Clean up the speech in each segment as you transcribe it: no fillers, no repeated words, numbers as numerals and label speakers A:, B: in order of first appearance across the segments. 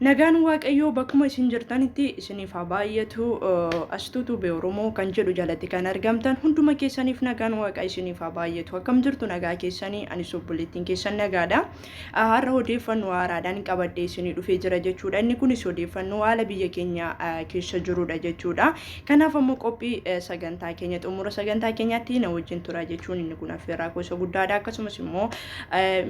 A: Nagaan Waaqayyoo bakkuma isin jirtanitti isiniif haa baay'atu. Astuu Tube Oromoo kan jedhu jalatti kan argamtan hunduma keessaniif nagaan Waaqa isiniif haa baay'atu. Akkam jirtu nagaa keessanii? Anis obboleettiin keessan nagaadha. Har'a odeeffannoo haaraadhaan qabadhee isinii dhufee jira jechuudha. Inni kunis odeeffannoo haala biyya keenya keessa jirudha jechuudha. Kanaaf ammoo qophii sagantaa keenya xumura sagantaa keenyaatti na wajjin tura jechuun inni kun affeerraa gosa guddaadha. Akkasumas immoo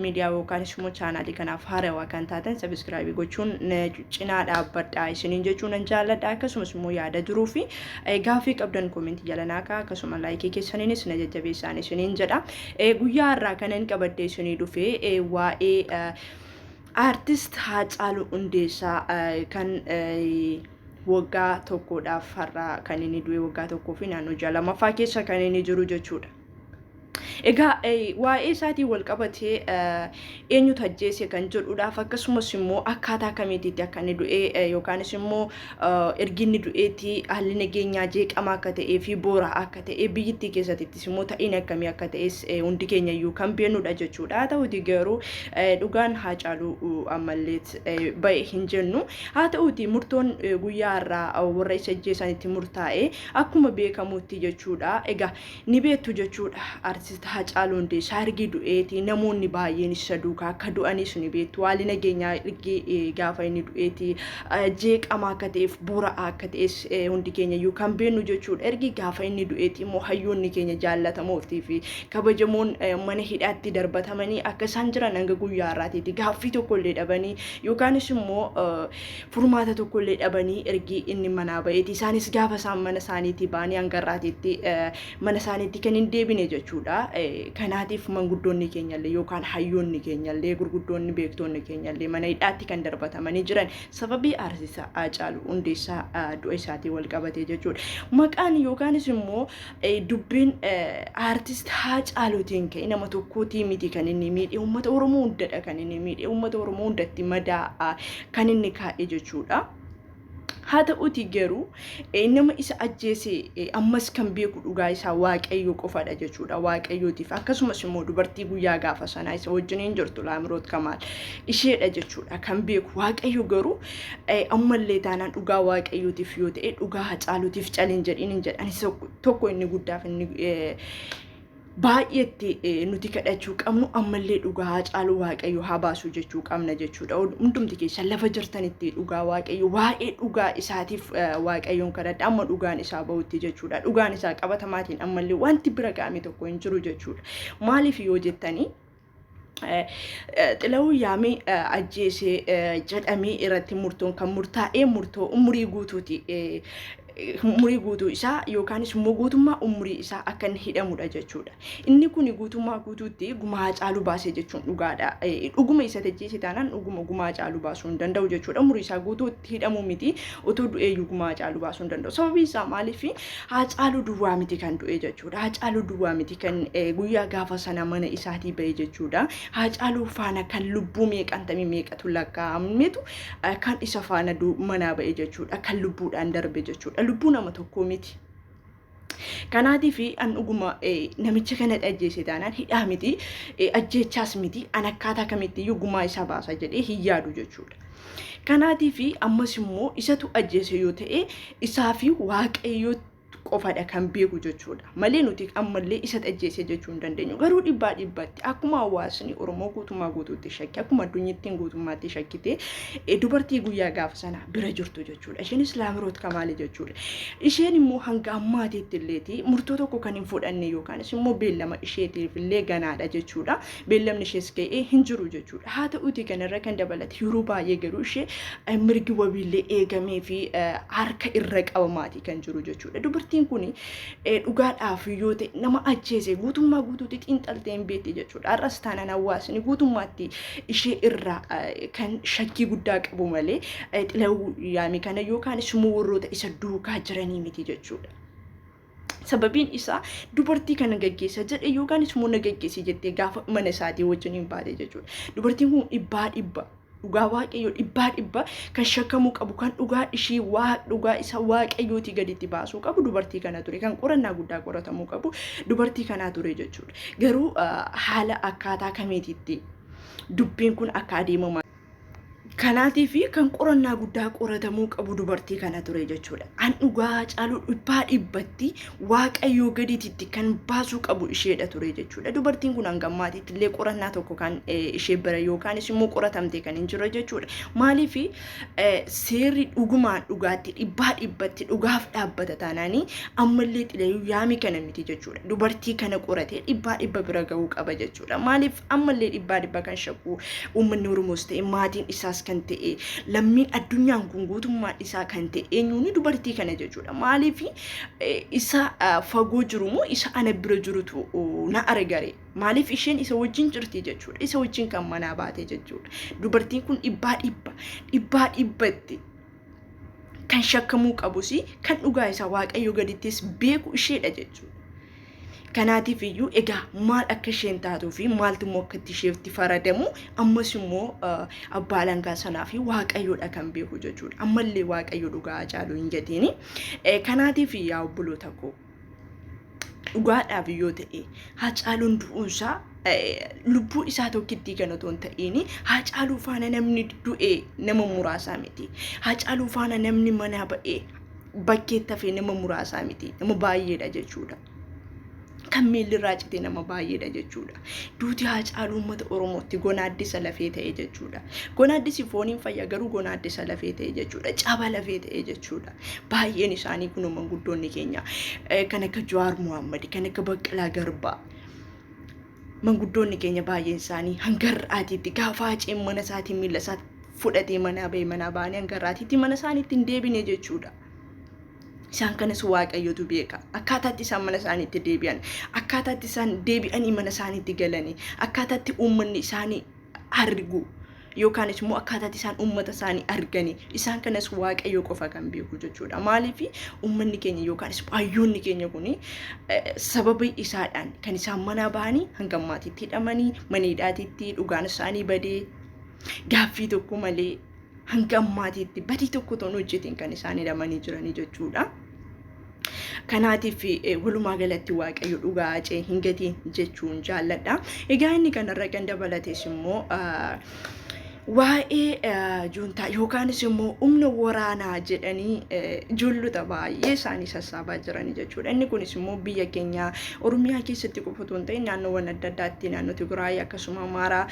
A: miidiyaa yookaanis immoo chaanaalii kanaaf haarawaa kan taatan sabiskiraabii gochuun cinaa dhaabbadha isiniin jechuu nan jaalladha. Akkasumas immoo yaada jiruu fi gaaffii qabdan koomentii jala naa ka'a, akkasuma laayikii keessaniinis na jajjabeessaan isiniin jedha. Guyyaa har'aa kanan qabadhee isinii dhufe waa'ee aartist Haacaaluu Hundeessaa kan waggaa tokkodhaaf har'a kan inni du'e, waggaa tokkoo fi naannoo ji'a lamaffaa keessa kan inni jiru jechuudha. Egaa waa'ee isaatiin wal qabatee eenyutu ajjeese kan jedhuudhaaf, akkasumas immoo akkaataa kamiitiitti akka inni du'e, yookaanis immoo ergi inni du'eetti haalli nageenyaa jeeqamaa akka ta'ee fi boora akka ta'e, biyyittii keessattis immoo ta'iin akkamii akka ta'es hundi keenya iyyuu kan beeknudha jechuudha. Haa ta'uti garuu dhugaan Haacaaluu ammallee ba'e hin jennu. Haa ta'uti murtoon guyyaa har'aa warra isa ajjeesanitti murtaa'e akkuma beekamutti jechuudha. Egaa ni beektu jechuudha. Artist Haacaaluu Hundeessaa ergi du'eeti namoonni baay'een isa duukaa akka du'anis ni beektu. Haalli nageenyaa ergi gaafa inni du'eeti jeeqamaa akka ta'eef boora'aa akka ta'es hundi keenya iyyuu kan beeknu jechuudha. Ergi gaafa inni du'eeti immoo hayyoonni keenya jaallatamootii fi kabajamoon mana hidhaatti darbatamanii akka isaan jiran hanga guyyaa har'aatiitti gaaffii tokko illee dhabanii yookaanis immoo furmaata tokko illee dhabanii ergi inni manaa ba'eeti isaanis gaafa isaan mana isaaniitii ba'anii hanga har'aatiitti mana isaaniitti kan hin deebine jechuudha. Kanaatiif manguddoonni keenyallee yookaan hayyoonni keenyallee, gurguddoonni beektoonni keenyallee mana hidhaatti kan darbatamanii jiran sababii Artist Haacaaluu Hundeessaa du'a isaatiin wal qabatee jechuudha. Maqaan yookaanis immoo dubbiin Aartist Haacaaluutiin ka'e nama tokkootii miti kan inni miidhe, uummata Oromoo hundadha kan inni miidhe, uummata Oromoo hundatti madaa kan inni kaa'e jechuudha. Haa ta'uutii garuu nama isa ajjeese ammas kan beeku dhugaa isaa Waaqayyo qofadha jechuudha. Waaqayyootiif akkasumas immoo dubartii guyyaa gaafa sanaa isa wajjiniin jirtu Laamiroot Kamaal isheedha jechuudha kan beeku. Waaqayyo garuu ammallee taanaan dhugaa Waaqayyootiif yoo ta'e dhugaa Hacaaluutiif calin jedhiin hin jedhan. Isa tokko inni guddaaf inni baay'eetti nuti kadhachuu qabnu ammallee dhugaa Hacaaluu Waaqayyo haa baasu jechuu qabna jechuudha. Hundumti keessan lafa jirtanitti dhugaa Waaqayyo waa'ee dhugaa isaatiif Waaqayyoon kadhadha amma dhugaan isaa bahutti jechuudha. Dhugaan isaa qabatamaatiin ammallee wanti bira ga'ame tokko hin jiru jechuudha. Maaliif yoo jettanii, Xilahuu Yaamii ajjeese jedhamee irratti murtoon kan murtaa'ee murtoo umurii guutuuti. Umurii guutuu isaa yookaanis immoo guutummaa umurii isaa akka inni hidhamudha jechuudha. Inni kun guutummaa guutuutti gumaa Hacaaluu baasee jechuun dhugaadha. Dhuguma isa ajjeese taanaan dhuguma gumaa Hacaaluu baasuu hin danda'u jechuudha. Umurii isaa guutuutti hidhamuu miti, otoo du'eeyyuu gumaa Hacaaluu baasuu hin danda'u. Sababiin isaa maaliif? Haacaaluu duwwaa miti kan du'e jechuudha. Haacaaluu duwwaa miti kan guyyaa gaafa sana mana isaatii ba'e jechuudha. Haacaaluu faana kan lubbuu meeqantamii meeqatu lakkaa'ametu kan isa faana manaa ba'e jechuudha. Kan lubbuudhaan darbe jechuudha. Lubbuu nama tokkoo miti. Kanaatiif an dhuguma namicha kana ajjeese taanaan hidhaa miti, ajjeechaas miti, an akkaataa kamitti iyyuu gumaa isaa baasa jedhee hin yaadu jechuudha. Kanaatiif ammas immoo isatu ajjeese yoo ta'e isaa fi Waaqayyo qofadha kan beeku jechuudha. Malee nuti ammallee isa ajjeese jechuu hin dandeenyu. Garuu dhibbaa dhibbatti akkuma hawaasni Oromoo guutummaa guutuutti shakke, akkuma addunyittiin guutummaatti shakkite, dubartii guyyaa gaafa sana bira jirtu jechuudha. Isheenis Laamiroot Kamaali jechuudha. Isheen immoo hanga ammaatiitti illeeti murtoo tokko kan hin fudhanne yookaanis immoo beellama isheetiif illee ganaadha jechuudha. Beellamni ishees ga'ee hin jiru jechuudha. Haa ta'uutii kanarra kan dabalate yeroo baay'ee garuu ishee mirgi wabiillee eegamee fi harka irra qabamaatii kan jiru jechuudha. Dubartiin kun dhugaadhaaf yoo ta'e nama ajjeese guutummaa guutuutti xiinxaltee hin beekti jechuudha. Har'as taanaan hawaasni guutummaatti ishee irraa kan shakkii guddaa qabu malee Xilahuu Yaamii kana yookaan immoo warroota isa duukaa jiranii miti jechuudha. Sababiin isaa dubartii kana gaggeessa jedhe yookaan immoo na gaggeessi jettee gaafa mana isaatii wajjin hin baate jechuudha. Dubartiin kun dhibbaa dhibba dhugaa Waaqayyoo dhibbaa dhibba kan shakkamuu qabu, kan dhugaa ishii waa dhugaa isa Waaqayyootii gaditti baasuu qabu dubartii kana ture, kan qorannaa guddaa qoratamuu qabu dubartii kanaa ture jechuudha. Garuu haala akkaataa kamiititti dubbiin kun akka adeemamaa Kanaatiif kan qorannaa guddaa qoratamuu qabu dubartii kana ture jechuudha. An dhugaa Haacaaluu dhibbaa dhibbatti Waaqayyoo gadiititti kan baasuu qabu isheedha ture jechuudha. Dubartiin kun hanga ammaatitti illee qorannaa tokko kan ishee bira yookaanis immoo qoratamtee kan hin jirre jechuudha. Maaliif seerri dhugumaan dhugaatti dhibbaa dhibbatti dhugaaf dhaabbata taanaanii ammallee xilayuu yaami kana miti jechuudha. Dubartii kana qoratee dhibbaa dhibba bira gahuu qaba jechuudha. Maaliif ammallee dhibbaa dhibba kan shakku uummanni Oromoos ta'e maatiin isaas kan ta'e lammiin addunyaan kun guutummaan isaa kan ta'e eenyuuni dubartii kana jechuudha. Maaliif isa fagoo jiru moo isa ana bira jirutu na argare. Maaliif isheen isa wajjin jirti jechuudha. Isa wajjin kan manaa baate jechuudha. Dubartiin kun dhibbaa dhibba dhibbaa dhibbatti kan shakkamuu qabus kan dhugaa isaa Waaqayyo gadittis beeku isheedha jechuudha. Kanaatiif iyyuu egaa maal akka isheen taatuu fi maaltu immoo akka itti isheetti faradamu ammas immoo abbaa alangaa sanaa fi Waaqayyoodha kan beeku jechuudha. Ammallee Waaqayyo dhugaa Hacaaluu hin gatiini. Kanaatiif yaa obboloota koo dhugaadhaaf yoo ta'e Hacaaluun du'uunsaa lubbuu isaa tokkittii kan otoo hin ta'iin Hacaaluu faana namni du'e nama muraasaa miti. Hacaaluu faana namni manaa ba'ee bakkeetti hafee nama muraasaa miti. Nama baay'eedha jechuudha. Kan miilli irraa cite nama baay'eedha jechuudha. Duuti Haacaaluu uummata Oromootti gonaaddisa lafee ta'e jechuudha. Gonaaddisi fooniin fayya garuu gonaaddisa lafee ta'e jechuudha. Caba lafee ta'e jechuudha. Baay'een isaanii kunoo manguddoonni keenya kan akka Jawaar Mohaammed, kan akka Baqqalaa Garbaa. Manguddoonni keenya baay'een isaanii hanga har'aatiitti gaafa Haaceen mana isaatiin miila isaa fudhatee manaa ba'e manaa ba'anii hanga har'aatiitti mana isaaniitti hin deebine jechuudha. Isaan kanas Waaqayyotu beeka. Akkaataatti isaan mana isaaniitti deebi'an, akkaataatti isaan deebi'anii mana isaaniitti galanii, akkaataatti uummanni isaanii argu yookaanis immoo akkaataatti isaan uummata isaanii arganii isaan kanas Waaqayyo qofa kan beeku jechuudha. Maaliif uummanni keenya yookaanis hayyoonni keenya kun sababii isaadhaan kan isaan manaa bahanii hanga ammaatitti hidhamanii mana hidhaatitti dhugaan isaanii badee gaaffii tokko malee hanga ammaatiitti badii tokko otoo hin hojjetiin kan isaan hidhamanii jiranii jechuudha. Kanaatiif walumaa galatti Waaqayyo dhugaa Hacee hin gatiin jechuun jaalladha. Egaa inni kanarra kan dabalates immoo waa'ee juuntaa yookaanis immoo humna waraanaa jedhanii ijoollota baay'ee isaanii sassaabaa jiranii jechuudha. Inni kunis immoo biyya keenya Oromiyaa keessatti qofa otoo hin ta'in naannoowwan adda addaatti naannoo Tigraay akkasuma Amaaraa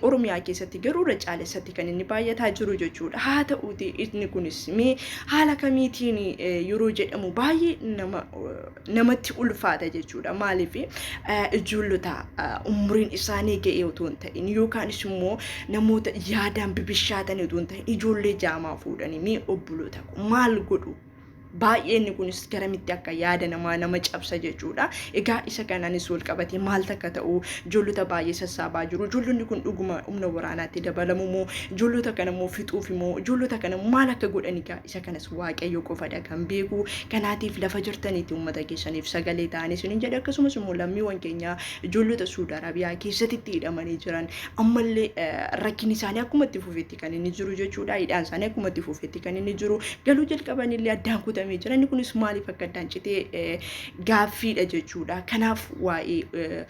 A: Oromiyaa keessatti garuu irra caalessatti kan inni baay'ataa jiru jechuudha. Haa ta'uuti inni kunis mee haala kamiitiin yeroo jedhamu baay'ee nama namatti ulfaata jechuudha. Maaliif ijoollota umuriin isaanii ga'ee otoo hin ta'in yookaanis immoo namoota yaadaan bibishaatan otoo hin ta'in ijoollee jaamaa fuudhanii mee obboloota maal godhu? Baay'ee inni kunis garamitti akka yaada namaa nama cabsa jechuudha. Egaa isa kanaanis wal qabatee maal takka ta'u ijoollota baay'ee sassaabaa jiru. Ijoollonni kun dhuguma humna waraanaatti dabalamu moo ijoollota kana immoo fixuuf moo ijoollota kana maal akka godhan egaa isa kanas Waaqayyo qofadha kan beeku. Kanaatiif lafa jirtanitti uummata keessaniif sagalee ta'anii isiniin jedha. Akkasumas immoo lammiiwwan keenya ijoollota Suudi Arabiyaa keessatti hidhamanii jiran ammallee rakkinni isaanii akkuma itti fufetti kan inni jiru jechuudha. Hidhaan isaanii akkuma itti fufetti kan inni jiru. Galuu jalqabanillee addaan kutamee jira. Inni kunis maaliif akka addaan citee gaaffiidha jechuudha. Kanaaf waa'ee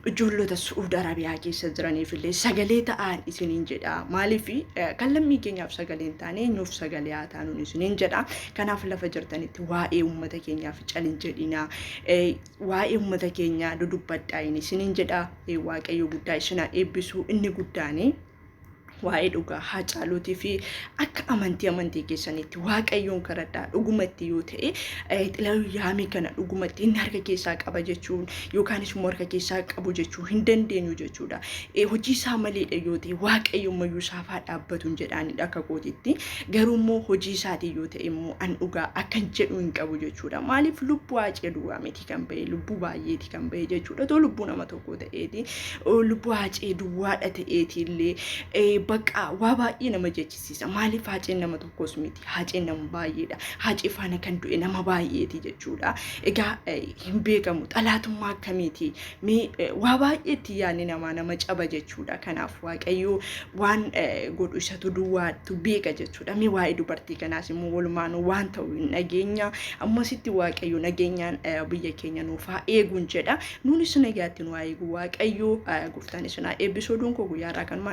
A: ijoollota Su'uud Arabiyaa keessa jiraniif illee sagalee ta'aan isiniin jedha. Maaliif kan lammii keenyaaf sagalee hin taane eenyuuf sagalee haa taanuun isiniin jedha. Kanaaf lafa jirtanitti waa'ee uummata keenyaaf calin jedhina. Waa'ee uummata keenyaa dudubbadhaa isiniin jedha. Waaqayyo guddaa isin haa eebbisu inni guddaani. Waa'ee dhugaa Haacaaluutii fi akka amantii amantii keessaniitti Waaqayyoon kadhadhaa dhugumatti yoo ta'e Xilahuun Yaamii kana dhugumatti inni harka keessaa qaba jechuun yookaanis immoo harka keessaa qabu jechuu hin dandeenyu jechuudha. Hojii isaa maleedha yoo ta'e Waaqayyo ammayyuu isaaf haa dhaabbatu hin jedhaanidha akka kootitti. Garuu immoo hojii isaatii yoo ta'e immoo an dhugaa akkan jedhu hin qabu jechuudha. Maaliif lubbuu Haacee duwwaa miti kan ba'e lubbuu baay'eeti kan ba'e jechuudha. Otoo lubbuu nama tokkoo ta'eeti lubbuu Haacee duwwaadha ta'eeti illee bakka waa baay'ee nama jechisiisa. Maaliif Haaceen nama tokkos miti Haaceen nama baay'eedha. Haacee faana kan du'e nama baay'eeti jechuudha. Egaa hin beekamu xalaatummaa akkamiiti mee waa baay'eetti yaadni namaa nama caba jechuudha. Kanaaf Waaqayyo waan godhu isatu duwwaatu beeka jechuudha. Mee waa'ee dubartii kanaas immoo walumaanuu waan ta'u hin dhageenya. Ammasitti Waaqayyo nageenyaan biyya keenya nuuf haa eeguun jedha. Nuunis nagaatti nu haa eegu Waaqayyo. Gooftaan isin haa eebbisu. Oduun koo guyyaa irraa kanumaan.